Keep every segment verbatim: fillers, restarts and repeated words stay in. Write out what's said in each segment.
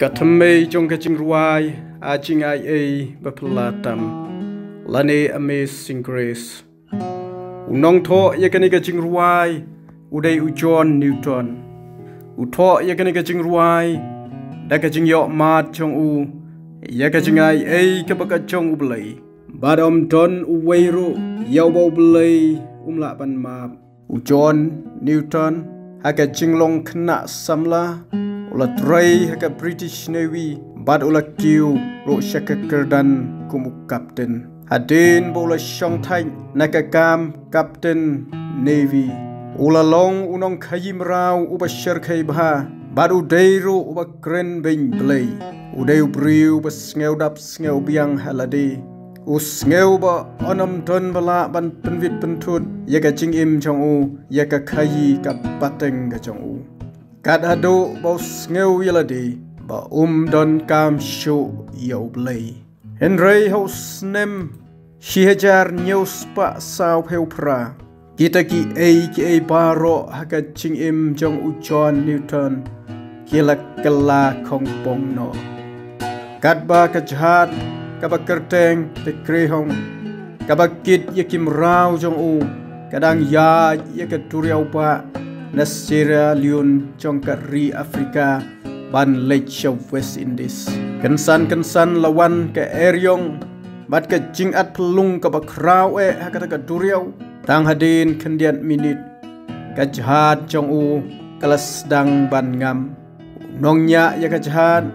Ka thymmei jong ka jingrwai, A Jingai Ei Ba Phylla Tam, lane Amazing Grace. U nongthoh ïa kane ka jingrwai u dei u John Newton. U thoh ïa kane ka jingrwai da ka jingïohmad jong u ïa ka jingai ei kaba ka jong U Blei. Bad ym don uwei ruh ïa uba U Blei um lah ban map. U John Newton, ha ka jinglong khynnah samla, u la trei ha ka British Navy bad u la kiew ruh sha ka kyrdan kum u kapten. Hadien ba u la shongthait na ka kam kapten Navy, u la long u nongkhaïi mraw uba shyrkhei bha bad u dei ruh uba kren beiñ Blei. U dei u briew ba sngewdap sngewbiang ha lade. U sngew ba un ym don ba lah ban pynwit pynthut ïa ka jingim jong u ïa ka khaïi ka pateng ka jong u. Kat haduh ba u sngew ïa lade ba um donkam shuh ïa U Blei. Hynrei ha u snem shi hajar hynñiew spah sawphew phra, kita kiei kiei baroh ha ka jingim jong u John Newton ki la kylla khongpong noh. Katba ka jhad kaba kyrteng The Greyhound, kaba kit ïa ki mraw jong u, ka dang ïaid ïa ka duriaw bah na Sierra Leone jong ka ri Afrika ban leit sha West Indies. Kynsan kynsan la wan ka eriong bad ka jingatphyllung kaba khraw eh ha kata ka duriaw. Tang hadien khyndiat minit ka jhad jong u ka la sdang ban ngam. U nongñiah ïa ka jhad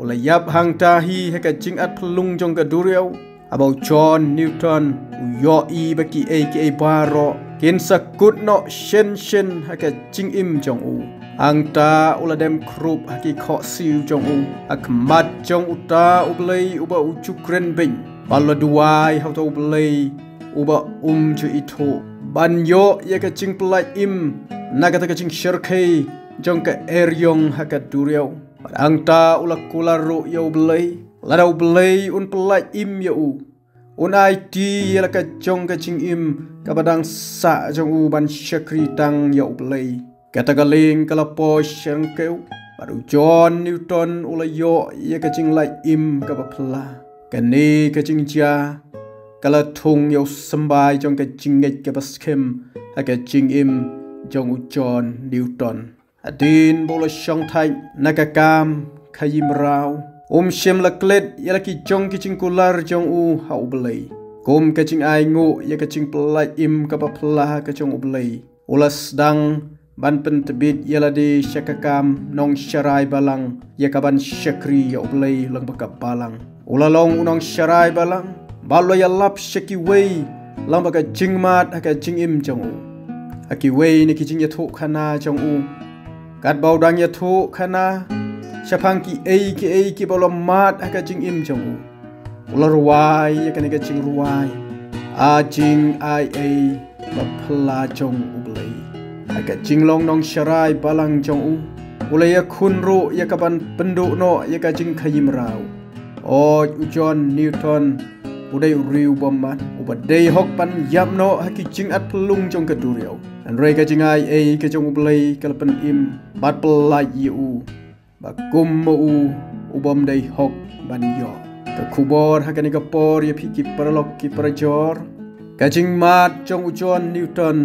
u la ïap hangta hi ha ka jingatphyllung jong ka duriaw. Haba u John Newton u ïohi ba kiei kiei baroh kin sa kut noh shen shen ha ka jingim jong u, hangta u la dem khrup ha ki khohsiew jong u ha khmat jong uta U Blei uba u ju kren beiñ, bad u la duwai ha uta U Blei uba um ju ithuh ban ïoh ïa ka jingpyllait im na kata ka jingshyrkhei jong ka eriong ha ka duriaw. Bad hangta u la kular ruh ïa U Blei, lada U Blei un pyllait im ïa u, un aiti ïa la ka jong ka jingim kaba dang sah jong u ban shakri tang ïa U Blei. Kata ka lieng ka la poi shyrkhei, bad u John Newton u la ïoh ïa ka jinglait im kaba phylla. Kane ka jingjia ka la thung ïa u symbai jong ka jingngeit kaba skhem ha ka jingim jong u John Newton. Hadien ba u la shongthait na ka kam khaïi mraw, um shym la klet ïa la ki jong ki jingkular jong u ha U Blei, kum ka jingainguh ïa ka jingpyllait im kaba phylla ka jong U Blei. U la sdang ban pyntbit ïa lade sha ka kam nongsharai balang ïa kaban shakri ïa U Blei lyngba ka balang. U la long u nongsharai balang bad u la ïalap sha kiwei lyngba ka jingmad ha ka jingim jong u. Ha kiwei na ki jingïathuhkhana jong u, katba u dang ïathuhkhana shaphang kiei kiei kiba u la mad ha ka jingim jong u, u la rwai ïa kane ka jingrwai, A Jingai Ei Ba Phylla jong U Blei. Ha ka jinglong nongsharai balang jong u, u la ïakhun ruh ïa kaban pynduh noh ïa ka jingkhaïi mraw. Oi, u John Newton u dei u riew bymman uba dei hok ban ïap noh ha ki jingatphyllung jong ka duriaw. Hynrei ka jingai ei ka jong U Blei ka la pynim bad pyllait ïa u ba kum ma u, u bym dei hok ban ïoh. Ka khubor ha kane ka por ïa phi ki paralok ki parajor, ka jingmad jong u John Newton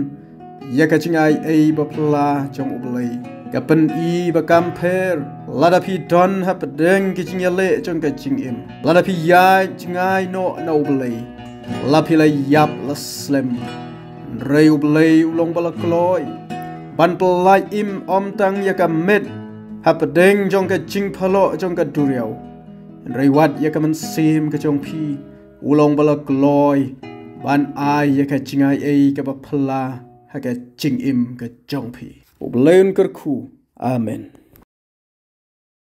ïa ka jingai ei ba phylla jong U Blei ka pyni ba kam pher lada phi don hapdeng ki jingïaleh jong ka jingim. Lada phi ïaid jngai noh na U Blei, la phi la ïap la slem. Hynrei U Blei u long ba la kloi ban pyllait im ym tang ïa ka met hapdeng jong ka jingphylla jong ka duriaw, hynrei wat ïa ka mynsiem ka jong phi u long ba la kloi ban ai ïa ka jingai ei kaba phylla ha ka jingim ka jong phi. U Blei un kyrkhu. Amen.